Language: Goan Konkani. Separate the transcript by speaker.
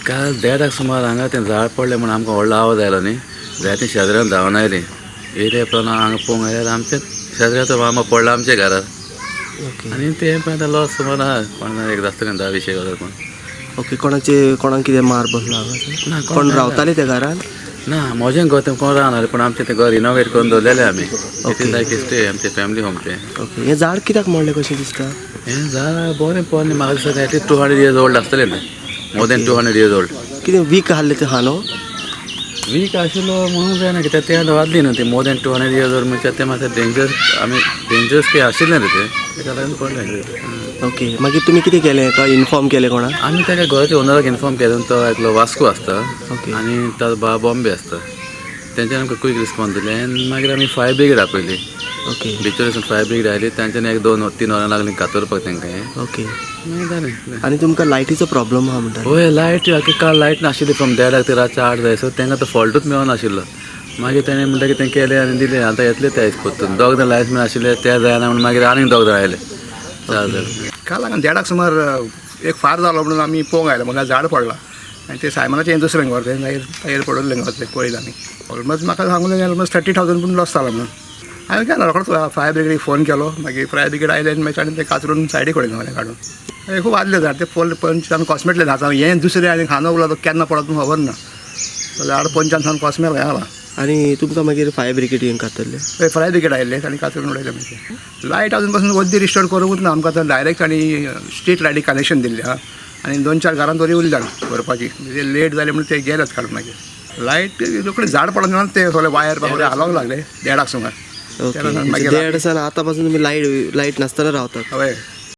Speaker 1: काल देडाक सुमार हांगा तें झाड पडलें म्हूण आमकां व्हडलो आवाज आयलो न्ही, जायते शेजऱ्यान धांवन आयलीं. येयले उपरांत हांगा पळोवंक आयल्यार आमच्या शेजऱ्याचो मामा पडला आमच्या घरार. आनी तें पण आतां लॉस सुमार आहा कोणा एक जास्त करून 10-20 हजार पण.
Speaker 2: ओके, कोणाचे कोणाक कितें मार बसला हांगासर?
Speaker 1: ना,
Speaker 2: कोण रावताले त्या घरान?
Speaker 1: ना, म्हजें घर तें कोण रावना, पूण आमचें तें घर रिनोवेट करून दवरलेलें आमी. It is like stay, आमचें फॅमिली होम तें.
Speaker 2: ओके, हें झाड कित्याक मोडलें कशें दिसता?
Speaker 1: हें झाड बरें पोरणें, म्हाका दिसता एटलीस्ट 200 years old आसतलें तें, more than 200 years old.
Speaker 2: कितें वीक आहलें तें हानो?
Speaker 1: वीक आशिल्लो म्हणूंक जायना, कित्याक तें वाजली न्हू ती. मोर देन 200 इयर्स ओल्ड म्हणजे तें मातशें डेंजरस, आमी डेंजरस कितें आशिल्लें न्हू तें, तेका लागून पडलें.
Speaker 2: ओके, मागीर तुमी कितें केलें? का इन्फॉर्म केलें कोणाक?
Speaker 1: आमी ताच्या घराच्या ओनराक इन्फॉर्म केलें. तो एकलो वास्को आसता आनी ताजो भाव बॉम्बे आसता. तेंच्यानी आमकां क्वीक रिस्पॉन्स दिलें आनी मागीर आमी फायर ब्रिगेड आपयली. बिचोले फायर ब्रिगेड आयली, तांच्यानी एक 2-3 वरां लागलीं कातरपाक तांकां हें. मागीर जालें.
Speaker 2: आनी तुमकां लायटीचो प्रॉब्लम आहा म्हणटा?
Speaker 1: हय, लायट आख्खी काल लायट नाशिल्ली फ्रॉम देडाक ते रातचे 8 जायसर. तांकां तो फॉल्टूच मेळनाशिल्लो. मागीर तेणें म्हणटा की तें केलें आनी दिलें. आतां येतले ते आयज परतून. दोग जाण लायट्समॅन आशिल्ले, ते जायना म्हणून मागीर आनीक दोग जाण आयले, 4 जाण.
Speaker 3: काल हांगा देडाक सुमार एक फार जालो म्हणून आमी पळोवंक आयले, म्हाका झाड पडलां आनी ते सायमनाचें दुसरें घर तें मागीर तागेर पडलें घर तें पळयलें आमी. ऑलमोस्ट म्हाका सांगून ऑलमोस्ट 30,000 पूण लॉस जाला म्हणून. हांवें केलो रोखडोच फायर ब्रिगेडीक फोन केलो. मागीर फायर ब्रिगेड आयले आनी मागीर ताणें तें कातरून सायडीक उडयलें काडून. मागीर खूब आदलें झाड तें पोल पंचान कॉस्मेटलें झाड हें दुसरें आनी खांदो उरला तो केन्ना पडत म्हणून खबर ना. तो झाड पंचान सावन कॉस्मेल हें आला.
Speaker 2: आनी तुमकां मागीर फायर ब्रिगेडीन कातरलें?
Speaker 3: हय, फायर ब्रिगेड आयिल्लें, तांणी कातरून उडयलें. मागीर लायट अजून पासून वद्दी रिस्टोर करूंकूच ना आमकां. आतां डायरेक्ट तांणी स्ट्रीट लायटी कनेक्शन दिल्लें आहा आनी 2-4 घरां तरी उरल्या भरपाची. म्हणजे लेट जालें म्हणून ते गेलेच काडून. मागीर लायट रोखडे झाड पडून ना ते सगळे वायर सगळे हालोवंक लागले देडाक सुमार.
Speaker 2: ओके, देड दिसान आतां पासून तुमी लायट लायट नासतना रावतात?
Speaker 3: हय.